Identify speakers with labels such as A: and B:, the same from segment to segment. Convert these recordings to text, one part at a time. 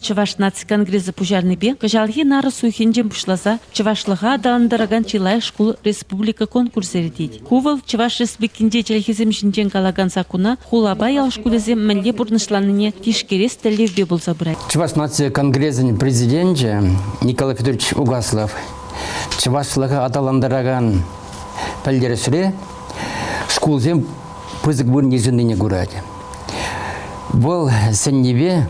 A: Чӑваш наци конгресӗ пуҫарнипе кӑҫалхи нарӑс уйӑхӗнчен пуҫласа чӑвашлӑха аталантаракан чи лайӑх шкул республика конкурсӗ иртет. Ку вӑл Чӑваш Республикинче чӗлхесем ҫинчен калакан саккуна хулапа ял шкулӗсем мӗнле пурнӑҫланине тишкерес тӗллевпе пулса пырать.
B: Чӑваш наци конгресӗн президенчӗ Николай Федорович Угаслов чӑвашлӑха аталантаракан пӗлтерӗшре шкулсем пысӑк вырӑн йышӑннине курать. Вӑл сӗннипе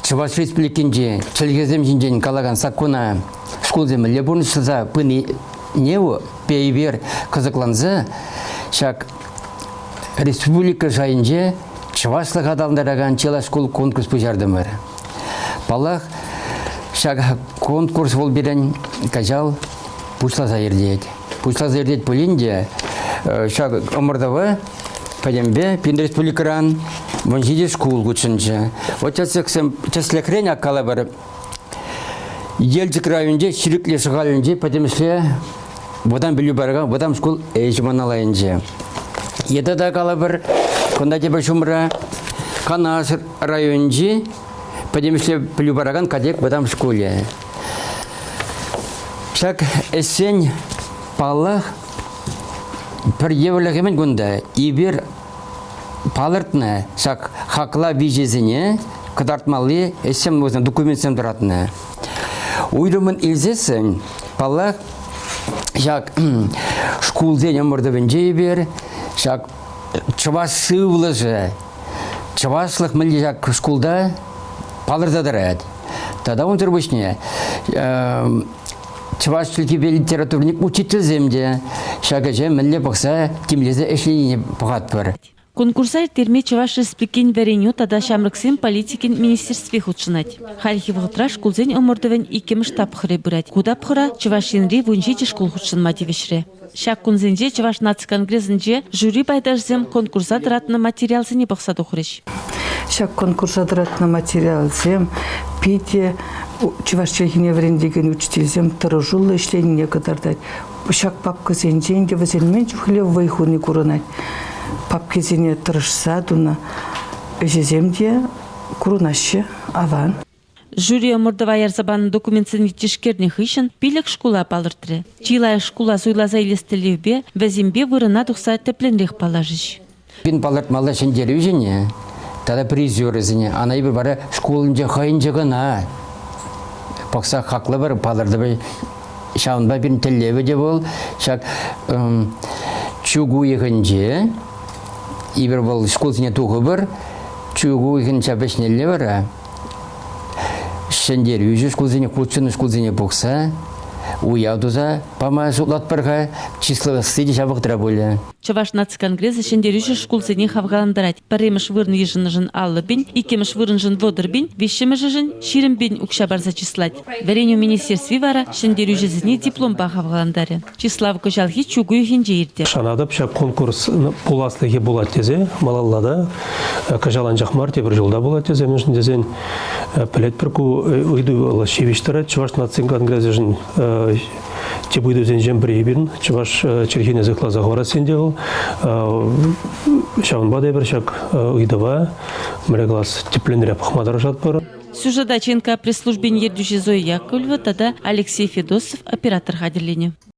B: Чӑваш Республикинчи чӗлхесем ҫинчен калакан саккуна шкулсем мӗнле пурнӑҫласа пынине пейпер кӑсӑкланса ҫак республика шайӗнче чӑвашлӑх аталантаракан чылай шкул конкурс пуҫартӑмӑр. Паллах, ҫак конкурс вӑл пирӗн кӑҫал пуҫласа иртет. Пуҫласа иртет пулин те ҫак ӑмӑртӑва пӗтӗмпе пин республикӑран 17 шкул хутшӑнчӗ. Вот тӗслӗхрен ак калӑпӑр, Елчӗк районӗнче Ҫирӗклӗ Шӑхалӗнче пӗтӗмӗшле вӑтам пӗлӳ паракан вӑтам шкул ӗҫ Маналайӗнче. Е тата калӑпӑр, кунта тепӗр ҫумра Канаш районӗнчи пӗтӗмӗшле пӗлӳ паракан Катек вӑтам шкулӗ. Ҫак ӗҫсен, паллах, пӗр евӗрлӗхӗ мӗн кунта? Эпир палӑртнӑ ҫак хакла виҫесене кӑтартмалли ӗҫсем пулсан документсем тӑратнӑ. Уйрӑмӑн илсессӗн, паллах, ҫак шкулсен ӑмӑртӑвӗнче эпир ҫак чӑваш сывлӑшӗ, чӑвашлӑх мӗнле ҫак шкулта палӑрса тӑрать. Тата унсӑр пуҫне чӑваш чӗлхипе литературник учительсем те ҫак ӗҫе мӗнле пӑхса тимлесе ӗҫленине пӑхатпӑр.
A: Конкурса ирттерме Чӑваш Республикин вӗренӳ тата ҫамрӑксен политикин министерстви хутшӑнать. Хальхи вӑхӑтра шкулсен ӑмӑртӑвӗн иккӗмӗш тапхӑрӗ пырать. Ку тапхӑра Чӑваш Енри 17 шкул хутшӑнма тивӗҫрӗ. Ҫак кунсенче Чӑваш наци конгресӗнче жюри пайташӗсем конкурса тӑратнӑ материалсене пӑхса тухрӗҫ.
C: Ҫак конкурса тӑратнӑ материалсем питӗ чӑваш чӗлхине вӗрентекен учительсем тӑрӑшуллӑ ӗҫленине кӑтартать. Ҫак папкӑсенчен те вӗсем мӗн чухлӗ вӑй хуни курӑнать. Папкисене тӑрӑшса тунӑ ӗҫӗсем те курӑнаҫҫӗ аван.
A: Жюри ӑмӑртӑва ярса панӑ документсене тишкернӗ хыҫҫӑн пилӗк шкула палӑртрӗ. Чи лайӑх шкула суйласа илес тӗллевпе вӗсемпе вырӑна тухса тӗплӗнрех паллашӗҫ.
B: Пин палӑртмалла ҫӗнтерӳҫӗне тата призерӗсене ана эпир вара шкулӗнче хӑйӗнче кӑна пӑхса хаклӑпӑр, палӑртӑпӑр. Ҫавӑнпа пирӗн тӗллевӗ те вӑл ҫак чӳк уйӑхӗнче эпир вӑл шкулсене тухӑпӑр, чӳк уйӑхӗнче вӗҫнелле вара ҫӗнтерӳҫӗ шкулсене, хутшӑннӑ шкулсене пухса уяв туса пама шутлатпӑр-ха. Чысласси те ҫав вӑхӑтра пулӗ.
A: Чӑваш наци конгресӗ ҫӗнтерӳҫӗ шкулсене хавхалантарать. Пӗрремӗш вырӑн йышӑннӑшӑн 50 пин, иккӗмӗш вырӑншӑн 30 пин, виҫҫӗмӗшӗшӗн 20 пин укҫа парса чыслать. Вӗренӳ министерстви вара ҫӗнтерӳҫӗсене дипломпа хавхалантарӗ. Чыслав кӑҫалхи чӳк уйӑхӗнче иртӗ.
D: Шанатӑп, ҫак конкурс пуласлӑхӗ пулать тесе малалла та кӑҫал анчах мар, тепӗр ҫул та пулать тесе, мӗншӗн тесен пӗлетпӗр ку ыйту ҫивӗч тӑрать. Чӑваш наци конгресӗшӗн тӗп ыйтусенчен пӗри пирӗн чӑваш чӗлхине сыхласа хӑварасси ӗнтӗ вӑл. Ҫавӑнпа та эпир ҫак ыйтӑва мӗнле калас тӗплӗнрех пӑхма тӑрӑшатпӑр.
A: Сюжета ЧНК пресс-службин ертӳҫи Зоя Яковлева тата Алексей Федосов оператор хатӗрленӗ.